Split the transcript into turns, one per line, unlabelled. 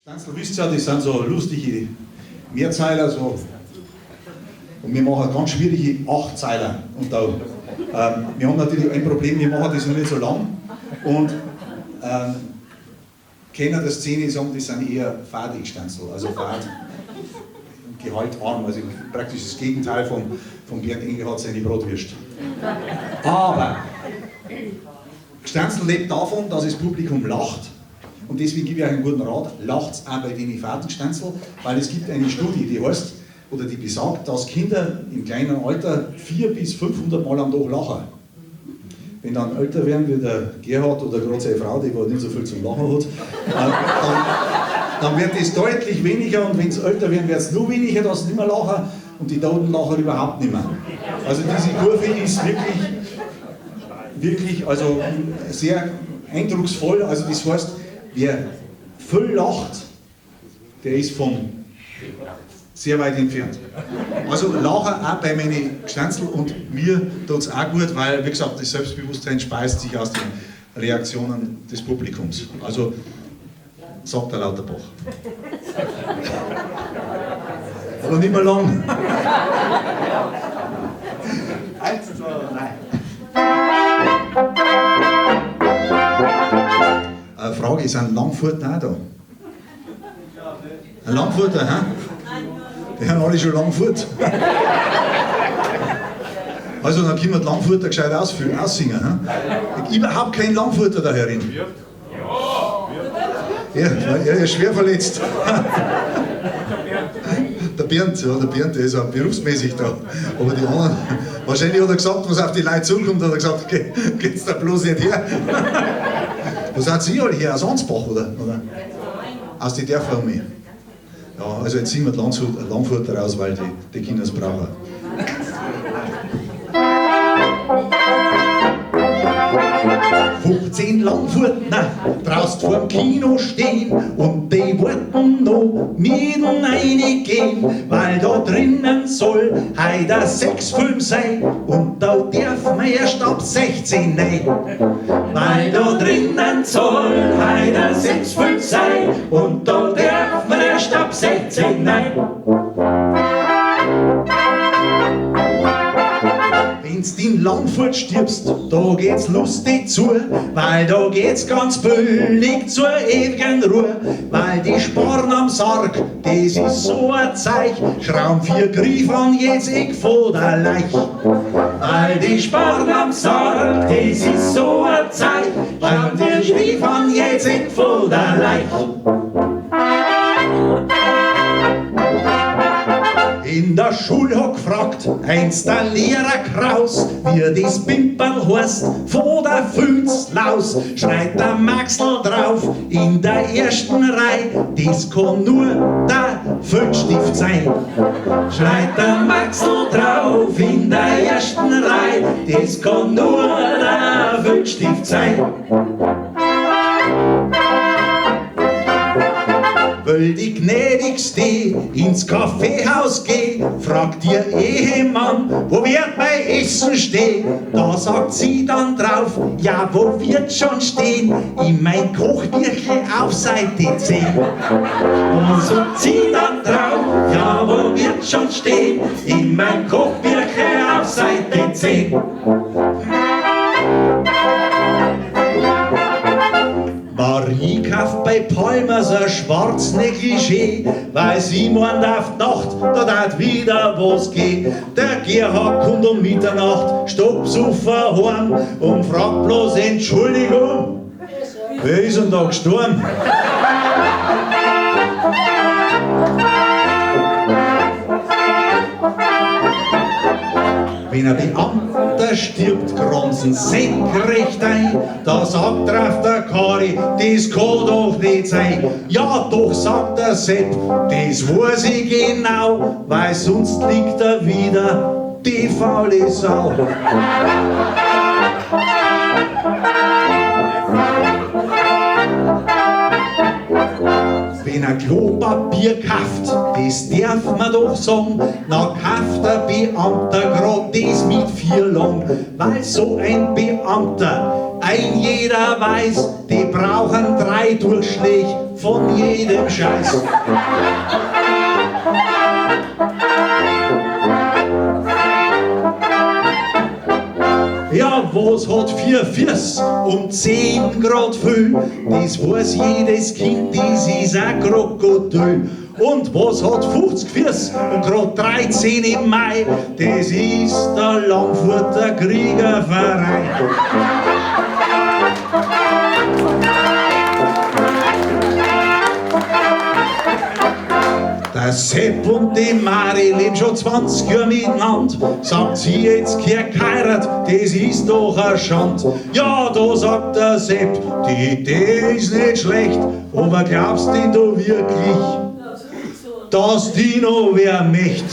Stanzl, wisst ihr ja, das sind so lustige Mehrzeiler, so. Und wir machen ganz schwierige Achtzeiler. Und da, wir haben natürlich ein Problem, wir machen das noch nicht so lang. Und Kenner der Szene sagen, das sind eher fadige Stanzl, also fad, gehaltarm, also praktisch das Gegenteil von Bernd Engelhardt seine Bratwürst. Aber Gstanzl lebt davon, dass das Publikum lacht. Und deswegen gebe ich euch einen guten Rat, lacht's auch bei den Fahrtenstanzl, weil es gibt eine Studie, die heißt, oder die besagt, dass Kinder im kleinen Alter 400 bis 500 Mal am Tag lachen. Wenn dann älter werden, wie der Gerhard oder gerade seine Frau, die nicht so viel zum Lachen hat, dann wird es deutlich weniger, und wenn sie älter werden, wird es nur weniger, dass sie nicht mehr lachen, und die Toten lachen überhaupt nicht mehr. Also diese Kurve ist wirklich, wirklich, also sehr eindrucksvoll. Also das heißt, wer viel lacht, der ist vom sehr weit entfernt. Also lachen auch bei meinen Gstanzl, und mir tut's auch gut, weil, wie gesagt, das Selbstbewusstsein speist sich aus den Reaktionen des Publikums. Also, sagt der Lauterbach. Aber nicht mehr lang. 1, 2, 3. Frage, ist ein Langfurter auch da? Ein Langfurter, hä? Die haben alle schon Langfurt. Also dann können wir die Langfurter gescheit aussingen. Hä? Überhaupt kein Langfurter da herin. Ja, er ist schwer verletzt. Der Bernd, ja, der Bernd, der ist auch berufsmäßig da. Aber die anderen, wahrscheinlich hat er gesagt, was auf die Leute zukommt, hat er gesagt, okay, geht's da bloß nicht her. Wo seid ihr alle her? Aus Ansbach, oder? Oder? Aus den Dörfern um mich. Ja, also jetzt singen wir die Langfurter raus, weil die Kinder es brauchen. 15 Langfurtner draußen vorm Kino stehen und die warten noch mitten reingehen, weil da drinnen soll heut ein Sexfilm sein und da darf man erst ab 16 rein. Weil da drinnen soll heut ein Sexfilm sein und da darf man erst ab 16 rein. Wenn's in Langfurt stirbst, da geht's lustig zu, weil da geht's ganz billig zur ewigen Ruhe, weil die Sporn am Sarg, das ist so ein Zeich, schrauben 4 Griff an jedes Eck von der Leich. Weil die Sporn am Sarg, das ist so ein Zeich, schrauben 4 Griff an jedes Eck von der Leich. In der Schule hat gefragt einst der Lehrer Kraus, wie das Pimperl heißt, von der Füßlaus, schreit der Maxl drauf in der ersten Reihe, das kann nur der Filzstift sein. Schreit der Maxl drauf in der ersten Reihe, das kann nur der Filzstift sein. Weil die gnädigste ins Kaffeehaus geh, fragt ihr Ehemann, wo wird mein Essen stehen? Da sagt sie dann drauf, ja, wo wird schon stehen? In mein Kochbüchle auf Seite 10. Da sagt sie dann drauf, ja, wo wird schon stehen? In mein Kochbüchle auf Seite 10. Marie kauft bei Palmers ein schwarz Negligé, weil sie meint auf die Nacht, da darf wieder was gehen. Der Gerhard kommt um Mitternacht, stoppsaufen heim und fragt bloß Entschuldigung, wer ist denn da gestorben? Wenn ein Beamter stirbt, kranzen senkrecht ein, da sagt drauf der Kari, das kann doch nicht sein. Ja doch, sagt der Sepp, das weiß ich genau, weil sonst liegt er wieder, die faule Sau. Wenn er Klopapier kauft, das darf man doch sagen, na kauft der Beamter grad das mit 4 Lang, weil so ein Beamter, ein jeder weiß, die brauchen 3 Durchschläge von jedem Scheiß. Ja, was hat 4 Füße und 10 Grad viel? Das weiß jedes Kind, das ist ein Krokodil. Und was hat 50 Füße und grad 13 im Mai? Das ist der Langfurter Kriegerverein. Der Sepp und die Mari leben schon 20 Jahre miteinander. Sagt sie jetzt geheirat, das ist doch eine Schand. Ja, da sagt der Sepp, die Idee ist nicht schlecht, aber glaubst denn du wirklich, dass die noch wer möcht?